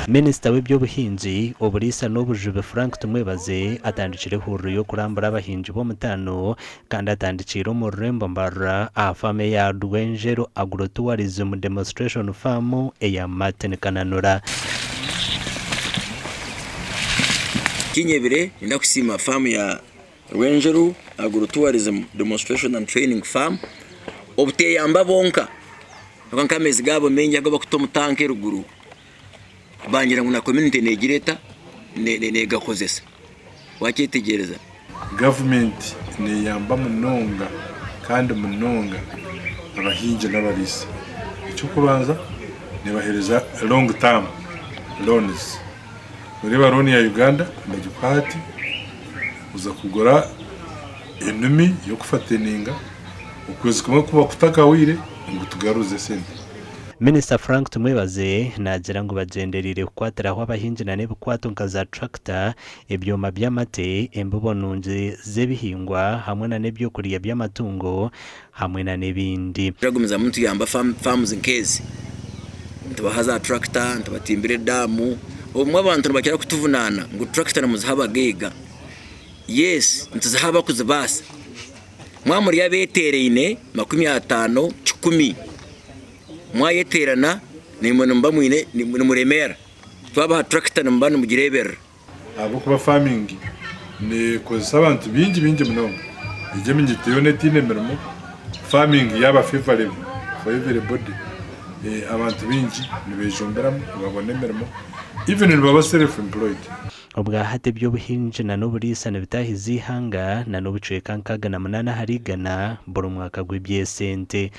Minisita w'eby'obuhingi, oburiisa n'obujubi Frank Tumwebaze atandikire ehururu y'okurambura abahingi b'omutaano kandi atandikiire omu rurembo Mbarara aha faamu eya Rwenjeru Agro-Tourism Demonstration Farm eya Martin Kananura. Kinyebire ninda kusiima faamu ya Rwenjeru Agro-Tourism Demonstration and Training Farm obuteyamba bonka ahabw'okuba nk'amaizi gaabo maingi agu barikuta omu tanka eruguru bangira ngu na community negira eta negakozesa wakyetegyereza. Gavumenti neyamba munonga kandi munonga abahingi n'abariisa. Eky'okubanza nebahereza long term loans. Noreeba loan ya Uganda nibagikuha hati oza kugura enumi y'okufateninga okwezi kumwe kuba kutakahwire ngu tugaruze esente. Minisita Frank Tumwebaze naagira ngu bagyendereire kukwatiraho abahingi na n'ebikwato nka za tractor, ebyoma by'amate, embibo nungi z'ebihingwa hamwe na n'ebyokurya by'amatungo hamwe na n'ebindi. Turagumizamu nituyamba farms nk'ezi, nitubaha za tractor, nitubatimbira edaamu. Obumwe abantu nibakira kutuvunaana ngu tractor nimuziha abagaiga. Yes, nituziha abarikuzibaasa. Mwaba muri abeeteeraine 50, 100, mwayeteerana naimwe nimuba mwine nimuremeera. Twabaha tractor nimuba nimugireeberera. Ahabw'okuba farming nekozesa abantu baingi baingi munonga, egyo eminyito yoona etaine mirimo, farming yaaba favourable for everybody, abantu baingi nibejumbiramu nibabona emirimo, even nibaba self employed. Obwahati eby'obuhingi na n'oburiisa nibitaahiza eihanga na n'obucweka 68 ahari igana buri mwaka gw'eby'esente.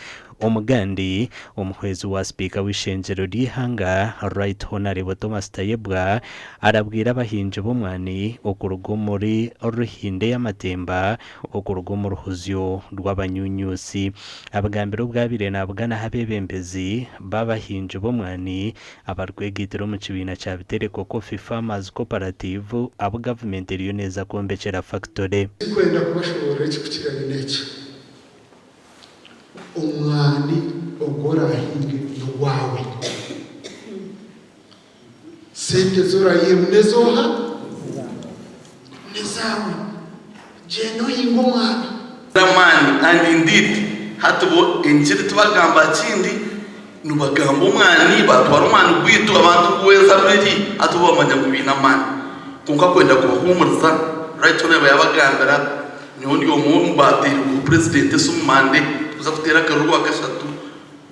Omugandi, omuhwezi wa sipiika w'eishengyero ry'eihanga, Right Honarebo Thomas Tayebwa arabwire abahingi b'omwani okuruga omuri Ruhinde ey'amatemba okuruga omu ruhuzyo rw'abanyunyusi. Abigambire obu abaire nabuganaho abeebembezi b'abahingi b'omwani abarikwegaitira omu kibiina kya Bitereko Coffee Farmers Cooperative abu gavumenti eriyo neeza kwombekyera fakitore. Tindikwenda kubashoboorora ekirikukirayo n'eki, Omwani ogu oraahinge n'ogwawe. Sente ezi oraihemu n'ez'oha? N'ezaawe. Gyenda ohinge omwani. Amaani and indeed hati bo engiri tibagamba kindi nibagamba omwani batwara omwani gwaitu abantu kuweeza biri hati bo bamanya ngu baine amaani kwonka kwenda kubahumuriza right hon yabagambira nyowe ndi omwe omu bateire kuha president esimu Monday tukuza kuteera akaruru orwakashatu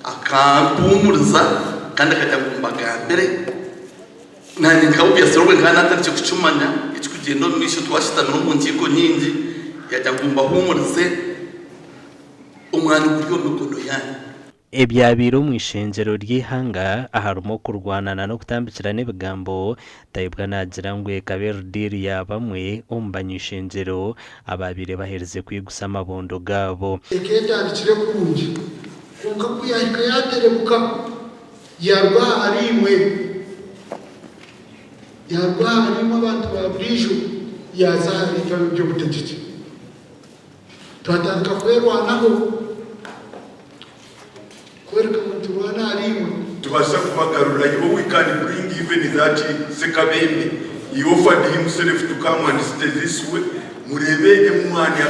akampumuriza kandi akagira ngu mbagambire Naanye nka obviously obwe nkaba natandikire kukimanya ekikugyenda omu maisho twashutamire omu nkiiko nyingi yaagira ngu mbahuumurize omwani guri omu mikono yaanyu. Ebyabaire omu ishengyero ry'eihanga aharimu okurwana na n'okutambikirana ebigambo, Tayebwa naagira ngu ekaba eri diiru ya bamwe omu bany'ishengyero abaabaire baherize kwigusa amabondo gaabo. Eka etandikire kurungi, kwonka ku yaahika yaaterebuka. Yaaruga ahariimwe, yaaruga ahariimwe abantu ba buriijo, yaaza ahariitwe ab'eby'obutegyeki. Twatandika kwerwanaho, kworeka ngu niturwana ahariimwe. Nitubaasa kubagarurayo, we can bring even that Ssekabembe, he offered himself to come and stay this way, mureebe emwani,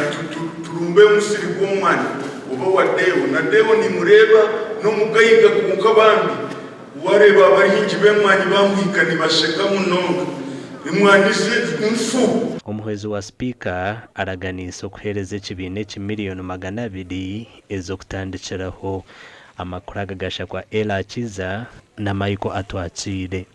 turumbe omusiri gw'omwani oba wa Deo, na Deo nimureeba n'omugaiga kwonka bambi wareeba abahingi b'emwani bamuhika nibasheka munonga, emwani ze nfu. Omuhwezi wa sipiika araganiise okuheereza ekibiina eki miriyoni 200 ez'okutandikiraho. Amakuru aga gashakwa Ellah Kiiza na Michael Atwakiire.